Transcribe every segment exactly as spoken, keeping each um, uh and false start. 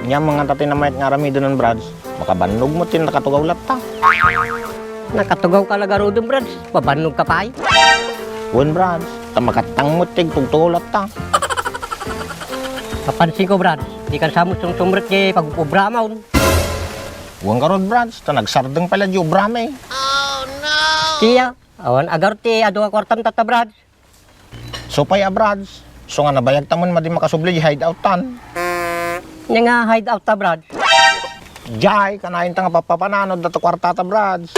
Ania man ngata ti namayat nga aramidenan, Brads? Makabannog met ti nakatugaw latta. Nakatugaw ka la garuden, Brads. Pabannog ka pay? Wen, Brads. Ta makattang met ti agtugtugaw latta. Mapansin ko, Brads. Di ka sa met sumsumrek ti pag-obramon. Wen garud, Brads. Ta nagsardeng pay la di obrami. Tia, awan agar ti adu a kuartam tatta, Brads. Supay a, Brads, isu nga nabayagta met madi makasubli di hideout tan. Ania nga hideout ta, Brads? Jay, kanayon ta nga pappapananod data kuartata, Brads.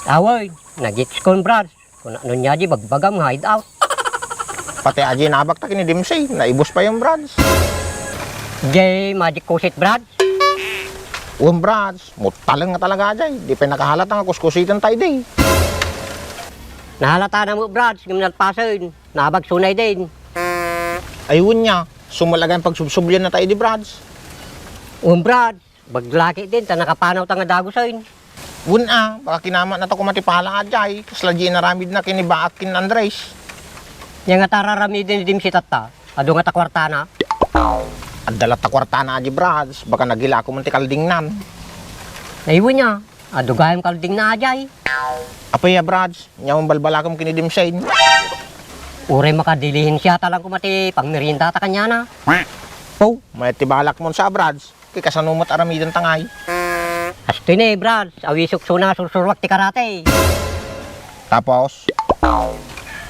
Awen, nagitskon, Brads. Kuna no nia di bagbagam nga hideout. Pati a di nabakta ken ni Dimsey, naibus payen, Brads. Jay, magic kusit, Brads. Wen, Brads, mutaleng nga talaga, Jay. Di pay nakahalata nga kuskusiten ta idi. Nahalata na met, Brads, ngem nalpasen. Nabag suna idin. Ay, wen nia, sumalagan pagsubsublian na ta idi, Brads. Wen, Brads, baglaki din, ta nakapanaw ta nga dagusen. Wen a, baka kinamatna ta koma ti pala a Jay, kasla di inaramidna ken ni Baak ken Andres. Nia nga ta raramiden ni Dimsey tatta, adu ngata kuartana? Adda latta kuartana a di, Brads, baka nagila ko man ti kaldingnan. Ay, wen nia, adu gayam kaldingna a Jay. Apay a, Brads, nia met balbalakem ken ni Dimsey. Uray makadilihensiata lang koma ti pangmeriendata kaniana. Pau, mayat ti balakmon sa, Brads. Ket kasano met aramidenta ngay? Kastoy ne, Brads, awisok suna sursuroak ti karate. Tapos?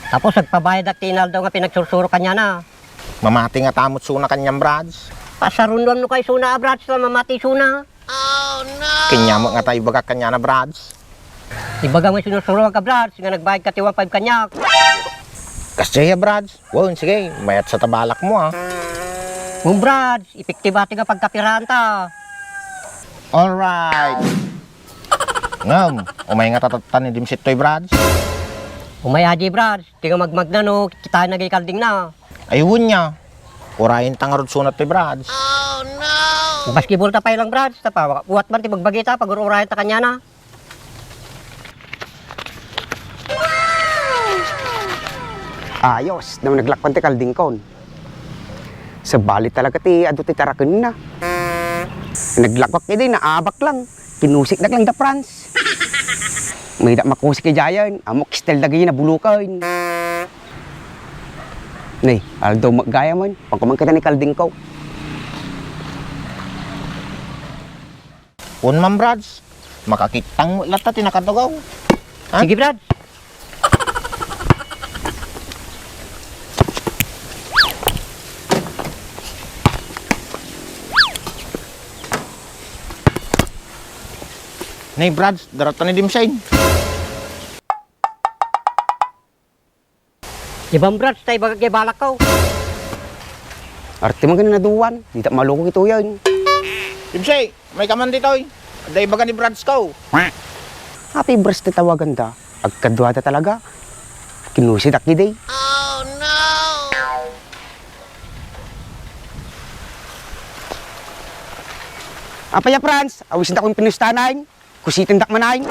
Tapos agpabayadak ti inaldaw nga pinagsursurok kaniana. Mamati ngata met suna kaniam, Brads? Pasarunoam no kay suna a, Brads, ta mamati suna. Ken nia met ngata ibagak kaniana, Brads? Ibagam nga sinursuroak ka, Brads, nga nagbayadka ti one five kaniak. Kasdiay a, Brads? Wen, sige, mayat sa ta balakmo, a. Wen, Brads, epektiba ti nga pagkapiranta. Alright. Ngem, umay ngata tatta ni Dimsey toy, Brads? Umay a di, Brads. Di nga magmagna no kitaenna dagiti kaldingna. Ay, wen nia. Urayenta ngarud suna toy, Brads. Basketballta pay lang, Brads. Ta pa, uwat man ti bagbagita, pagur-urayenta kaniana. Ayos, damo naglakuan ti kaldingkon. Sabali talaga ti adu ti tarakenna. Naglakuak idi, naabak lang. Kinusikdak lang da Franz. Mayda makusik idiayen, ammok style dagiti nabuloken. Nay, aldaw met gayamen, pagkuman kita ni kaldingko. Wen man, Brads, makakittang met latta ti nakatugaw. Ha? Sige, Brads. Nay, Brads, daratta ni Dimsey. Di ba, Brads, ta ibagak ti balakko? Arte man ken naduan, dita malukong ituyen. Dimsey, may ka man ditoy. Adda ibaga ni Brads ko. Apay Brads ti tawaganda? Agkaduada talaga. Kinusidak idi. Apay a, Franz, awisendak ti pinustanan. Kusitendak manen.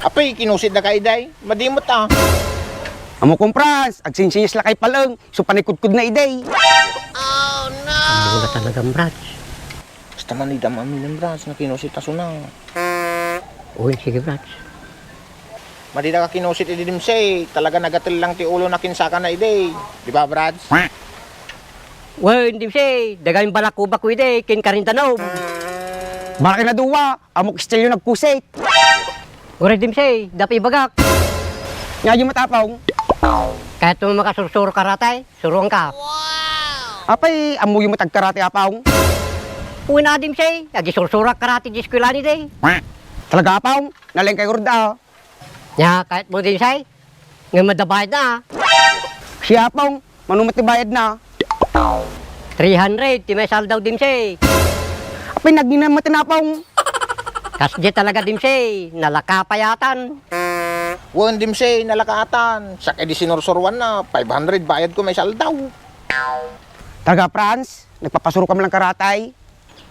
Apay, kinusitdaka idiay? Madi met a. Ammok, Franz, agsinsinyas lakay paleng, isu panikudkodna idiay. Ammona talaga, Brads. Basta man, dida maamin, Brads, nga kinusit a suna. Uy, sige, Brads. Madi daka kinusit idi Dimsey, talaga nagatellang ti ulona ken sakana idi. Di ba, Brads? Wen, Dimsey, dagami balakubak idi ken karindanom. Baka ken a dua, ammok istilyo nagkusit. Uray, Dimsey, dapay ibagak. Nia, di met, Apong. Kayatmo makasursurok karate? Suroanka. Apay, ammoyo met agkarate, Apong? Wen a, Dimsey, agisursuroak karate idi eskuelan idi. Talaga, Apong? Nalaingka ngarud a. Nia, kayatmo, Dimsey? Ngem adda bayadna a. Siak, Apong, mano met ti bayadna? Three hundred ti maysa aldaw, Dimsey. Apay, nagngina met, Apong. Kasdiay talaga, Dimsey, nalaka pay atan. Wen, Dimsey, nalaka atan. Siak idi sinursuroanna, five hundred bayadko maysa aldaw. Talaga, Franz, nagpapasurokam lang karate?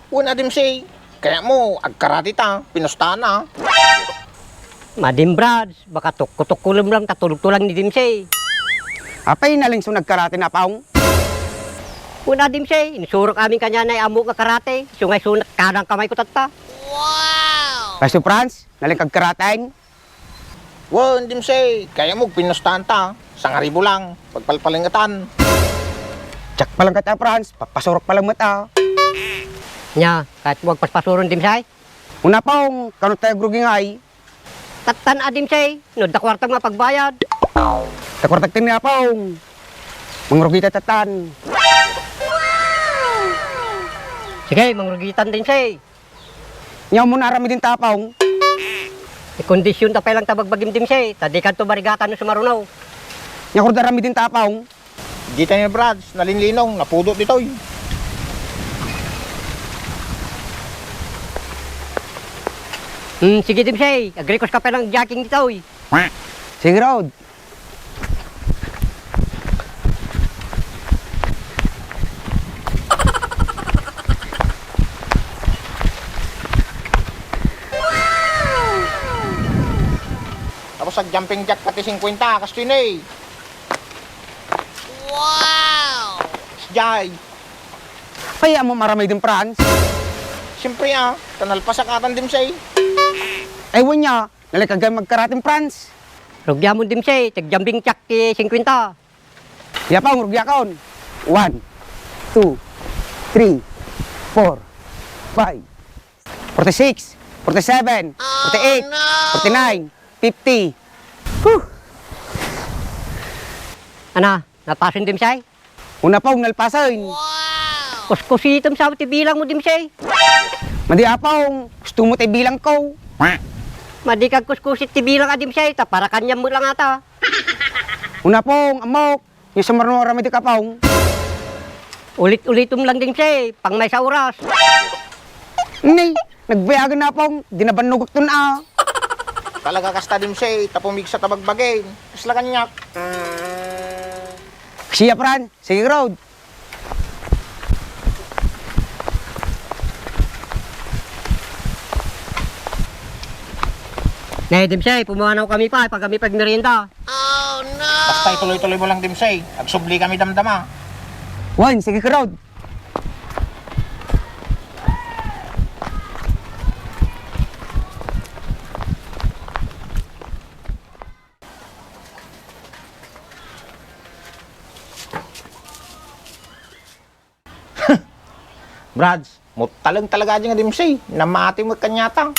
Wen a, Dimsey, kayatmo agkarate ta, pinustana. Madi met, Brads, baka tukko-tukkolem lang ta tultulang ni Dimsey. Apay, nalingso nagkarate, Apong? Wen a, Dimsey, insurok amin kaniana ti ammok nga karate, isu nga isu kadang kamayko tatta. Kasto, Franz, nalingkag karaten? Wen, Dimsey, kayatmo pinustaanta, sangaribu lang, pagpalpalengetan. Diak pa lang ket a, Franz, papasurok pa lang met a. Nia, kayatmo agpaspasuron, Dimsey? Wen a, Pong, kano tayo agrugi ngay? Tattan a, Dimsey, no adda kuartam nga pagbayad. Adda kuartak ken ni a, Pong. Mangrugita tattan. Sige, mangrugitan, Dimsey. Nia, umuna aramidenta a, Pong. Ikondisionta pay lang ta bagbagim, Dimsey, ta dikanto marigatan no sumaruno. Nia, kudta aramidenta a, Pong. Dita ni Brads, nalinlinong, napudot ditoy. Hmm, sige, Dimsey, agrikuska pay lang jogging ditoy. Sige, Rod. Tapos ag-jumping jack pati singkwenta, kastoy ne. Wow! Jay. Ay, ammom aramiden, Franz? Siyempre, a, ta nalpasak atan, Dimsey. Ay, wen nia, nalingkag ngay agkaraten, Franz. Rugiamon, Dimsey, ti ag-jumping jack ti singkwenta. Nia, Pong, rugiakon. One, two, three, four, five, forty-six, forty-seven, forty-eight, forty-nine, fifty. Huh! Ana, nalpasen, Dimsey? Wen a, Pong, nalpasen. Kuskusitem sa ti bilangmo, Dimsey. Madi a, Pong, gustomo ti bilangko? Madi kag kuskusit ti bilang a, Dimsey, ta para kaniam met lang ata. Wen a, Pong, ammok. Nia, sumaruno aramidek a, Pong. Ulit-ulitem lang, Dimsey, pang maysa oras. Ni, nagbayagen a, Pong, di nabannogek ton a. Talaga kasta, Dimsey, ta pumigsa ta bagbagin. Kasla kaniak. Siya, Franz. Sige, Rod. Ne, Dimsey, pumanaw kami pa, pag kami pagmerienda. Oh, no! Basta ituloy-tuloy mo lang, Dimsey. Agsubli kami damdama. Wen, sige, Rod. Brads, mutaleng talaga di nga Dimsey. Namati met kaniata.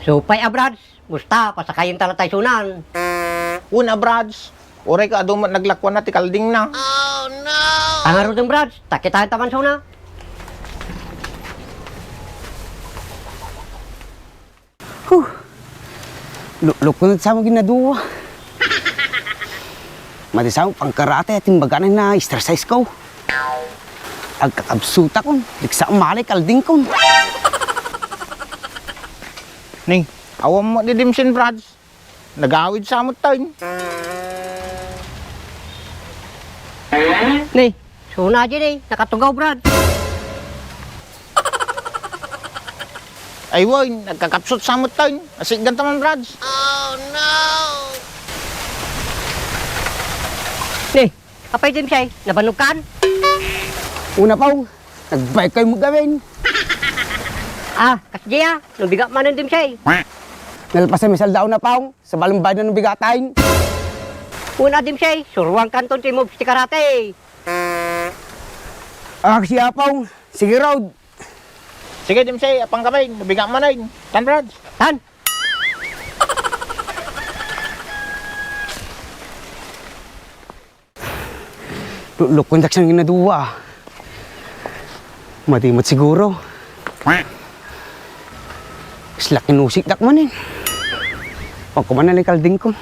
Supay a, Brads. Basta, pasakayen ta la tay sunan. Wen a, Brads. Uray ka adu met naglakuanna ti kaldingna. Oh, no! Tangaruden, Brads. Ta kitaen ta man suna. Huh. Luklukon sa mo ginadua. Madi sa mo pangkarate, timbagana na exercise ko. Agkakabsutakon, diksa malay kaldingkon. Ni, awan mo di Dimsey, Brads. Nagawid sa mo tayo. Ni, suna di ni, nakatugaw, Brad. Ay, wen, nagkakapsut sa mo tayo. Asiggan ta man, Brads. Oh, no! Ni, apay, Dimsey, nabannog kan? Wen a, Pong, nagbayag kayo mo gawin. Ah, kasdiya, nabigat manen, Dimsey. Nalpasen mi saldaw na, Pong. Sa balong bayad na nabigatain. Wen a, Dimsey, suruan kanton ti moves ti karate. Ah, si Apong. Sige, Rod. Sige, Dimsey, apang kami. Nabigat manen. Tan, Brad. Tan. Luklukon dak siya nga nadua. Madi met siguro. Kasla kinusik dak manen. Pagkuman na lang kalding ko.